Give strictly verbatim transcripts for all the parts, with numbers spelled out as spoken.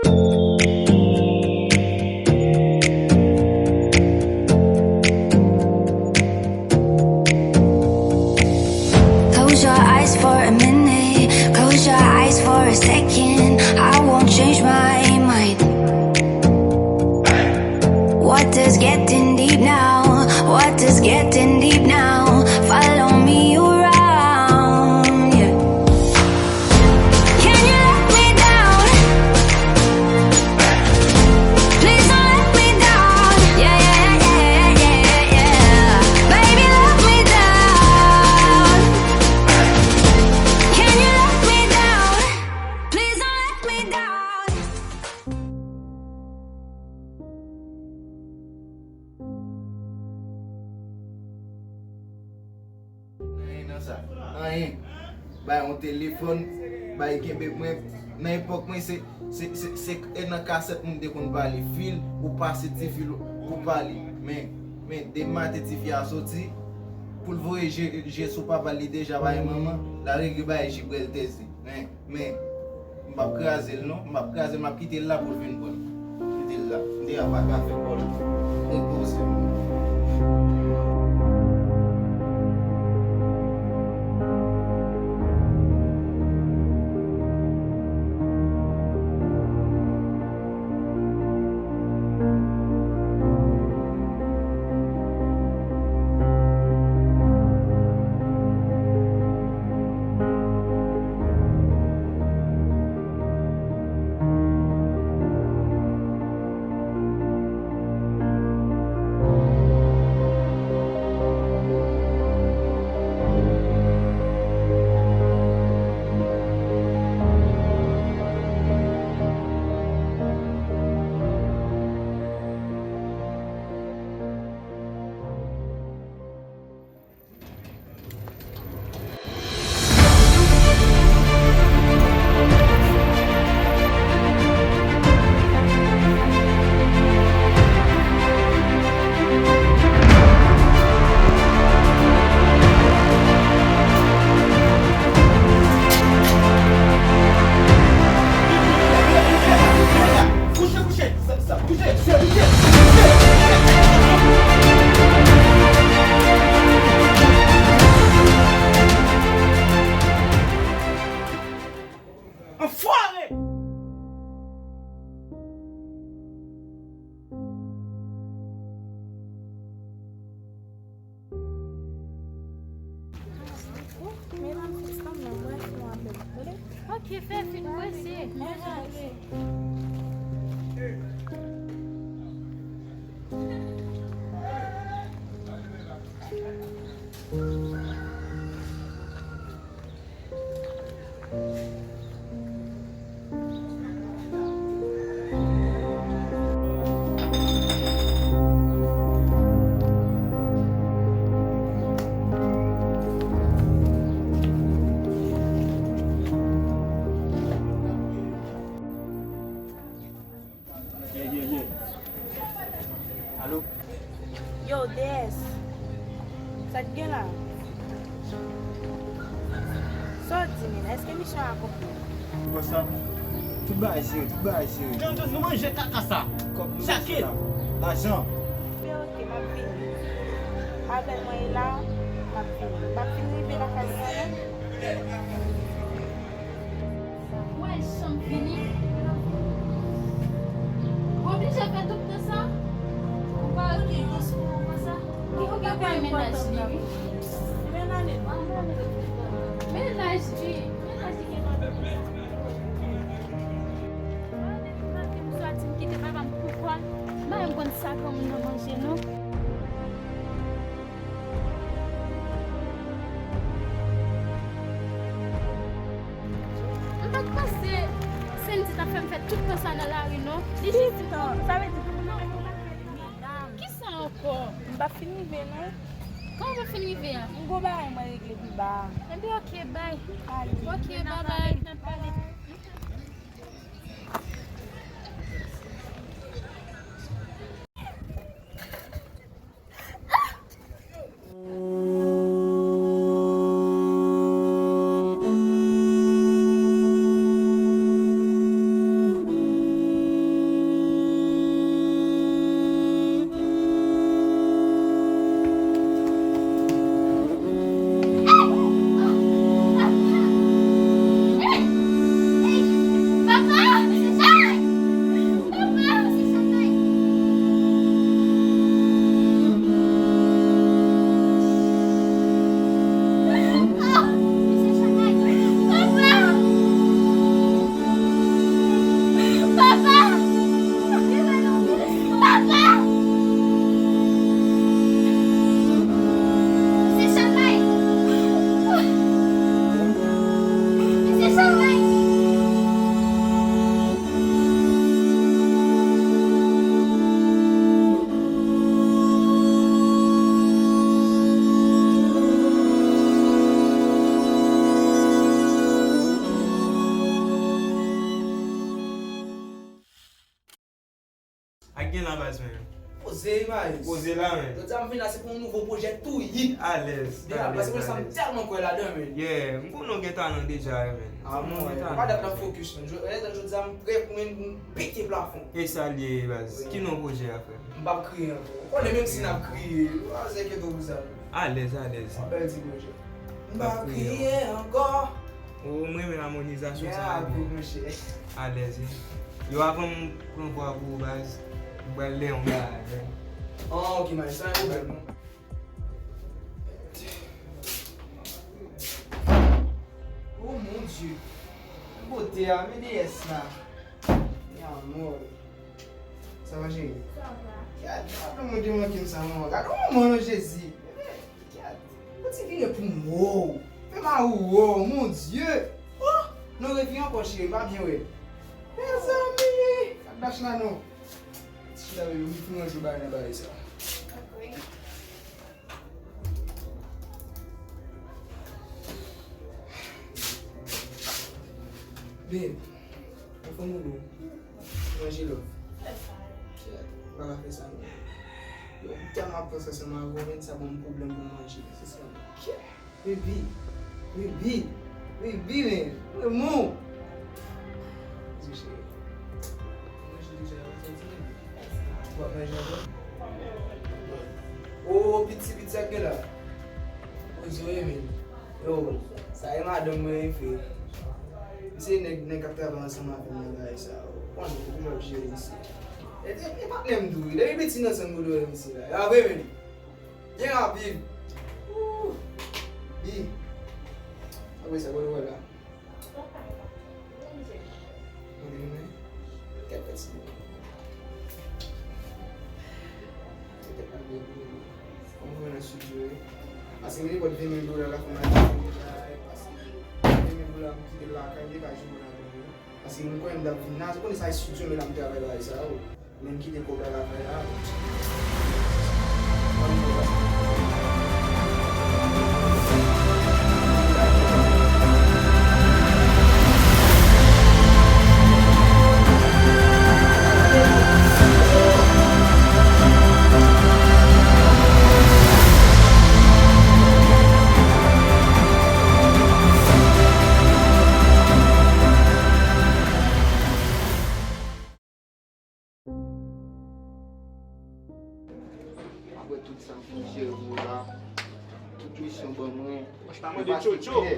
Close your eyes for a minute, close your eyes for a second. I won't change my mind. Water's getting deep now, water's getting deep now. Follow me around, yeah. Can you let me down? Please don't let me down. Yeah, yeah, yeah, yeah, yeah, yeah. Baby, let me down. Can you let me down? Please don't let me down. Anyen nan sa. Anyen. Bay yon telefòn, bay kenbe mwen. Nan epòk mwen, se, se, se, se e nan kasèt moun te konn pale. Fil, ou pase ti fil pou pale. Men, men, depi maten tifi a soti, pou l voye je, je sou papa l, li deja pa gen manman, l al regle bagay Jibrèl Tèzi. Men, men, m p ap kraze l non, m p ap kraze l, m ap kite l la pou l vin pran l. Kite l la. M deja pa ka fè kò l. Repoze m. Kouche, kouche. Sa, sa, kouche, kouche, kouche. Anfware! Ok, fè fin prese. Yeah, yeah, yeah. Alo? Yo, D S. Sa k gen la? Sa w di, men? Èske misyon an akonpli? Ou wè sa? Tout bagay jere, tout bagay jere. John, John, nou manje kaka sa. Kòb nou bezwen la. Lajan. Ok, ok, m ap vini. Apèl mwen e la, m ap vini. M ap fin rive lakay mwen, non? Ou wè l janm fini? Ou oblije fè tout tan sa? Ou pa oke, ou pa sa? Ou oke pou mennaj li, wi. Mennaj li, mennaj li gen mwen. Depi maten m soti m kite papa m pou kò l, m pa menm konn sa granmoun nan manje, non. M pa t panse Sendy t ap fè m fè tout tan sa nan lari, non. Li jis di m, sa vle di pou mwen, pou m ap fè li medam. Kisa ankò? M p ap fin rive, non. Kòman w p ap fin rive a? M gon bagay mwen regle pi ba a. Ebyen, oke, bay. Ale. Oke, babay, n ap pale. Gen la baz, men. Poze, Maes. Poze la, men. Jodi a m vin la, se pou yon nouvo pwojè tou yit. Alèz, alèz, alèz. Deja, paske mwen sa m tèlman kwè ladan, men. Yeah, m konnen w gen talan deja, men. Ah, mwen, mwen pa dat nan fokis, men. Jodi a, m prè pou mwen pete plafon. E sa l ye, baz. Ki non pwojè a, frè? M p ap kriye ankò. Ou konnen menm si n ap kriye, ou pa bezwen enkyete w pou sa. Alèz, alèz. Yon bèl ti pwojè. M p ap kriye ankò. Oh, m renmen amonizasyon sa a, bro. Alèz, wi. Yo, avan m pran vwa pou ou, baz, m pral lè yon bagay, men. Ah, ok, man, sa yon pwoblèm, non. Oh, mon Dieu. Bote a, men deyès la. Mi amor. Sa va, cheri? Sa va. Gad, gad, moun te manke m sa, manman. Gad, oh, manman, non, Jezi. Gad, yon ti vire pou m, wow. Fè m a ou, wow, mon Dieu. Oh, non, revi ankò, cheri, m pa byen wè. Mezanmi, gad dach la, non. Chita, baby, m fin ranje bagay nan bagay sa. Babe, anfòm ou non? Manje love. Shit, m pa ka fè sa non. Yo, m tèlman ap panse ansanm avè w, men sa ban m pwoblèm pou m manje, sensèman. Baby, baby, baby, men, m renmen w. Manje deja, w ap santi menm. W ap manje ankò? Oh, piti, piti, sa k gen la? Oh, Zoe, men. Yo, sa e madanm mwen, e frè. Misye nèg, nèg k ap travay ansanm avè m nan bagay sa yo. Ou konnen, yo toujou ap jere misye. E, e, e patnè m tou wi. Depi piti n ansanm, nou dwe wè misye la. E pa vre, men. Byen rapid. Ooh. Bi. Apre sa, kote w al la? Mwen te renmen. Kèt pèsi. Se tèt la byen pou mwen. Kòm mwen nan estidyo, wi. Paske m gen nenpòt ven mil dola la, fò m al achte yon bagay. Paske ven mil dola, m kite l lakay, m te ka jwenn ladan, wi. Paske m konnen m t ap vin la, ou konnen sa estidyo, men la m travay bagay sa yo. Men m kite kòb la lakay la. Apre tout sa m fin jere pou ou la, tout misyon ban mwen, yo pa ti klè.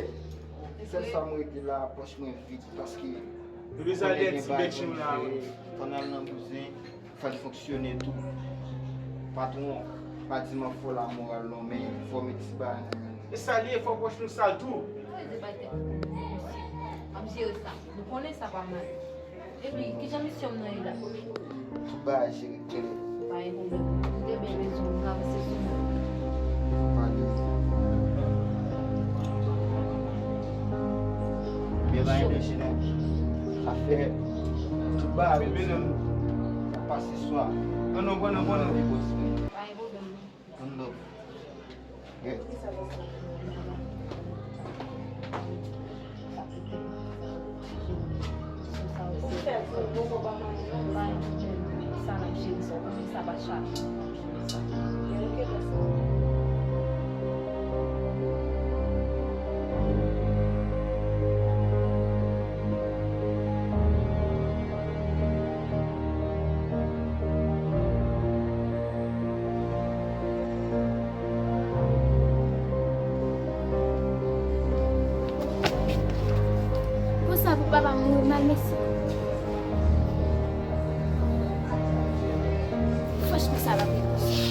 Sèl sa m rete la, pòch mwen vid, paske konnen gen bagay pou m jere, fò n al nan bouzen, fè l fonksyone tou. Patwon, pa di m ap fè w lamoral non, men fò w met ti bagay nan men nou. E sa l ye, fò pòch nou sal tou. Sa vle di bay tèt nou, mesye. M ap jere sa. Nou konnen sa pa mal. Epi, kijan misyon m nan ye la? Tout bagay jere klè. Pa gen pwoblèm. M te byen bezwen w travèse sou mwen. Pa de. Men pa gen danje non. Afè tout bagay yo di, n ap pase swa. Ann, ann, ann, ann. Pa gen pwoblèm non. Ann, ann. Konsa pou papa m mouri mal, mesye. Franchman, sa pa posib.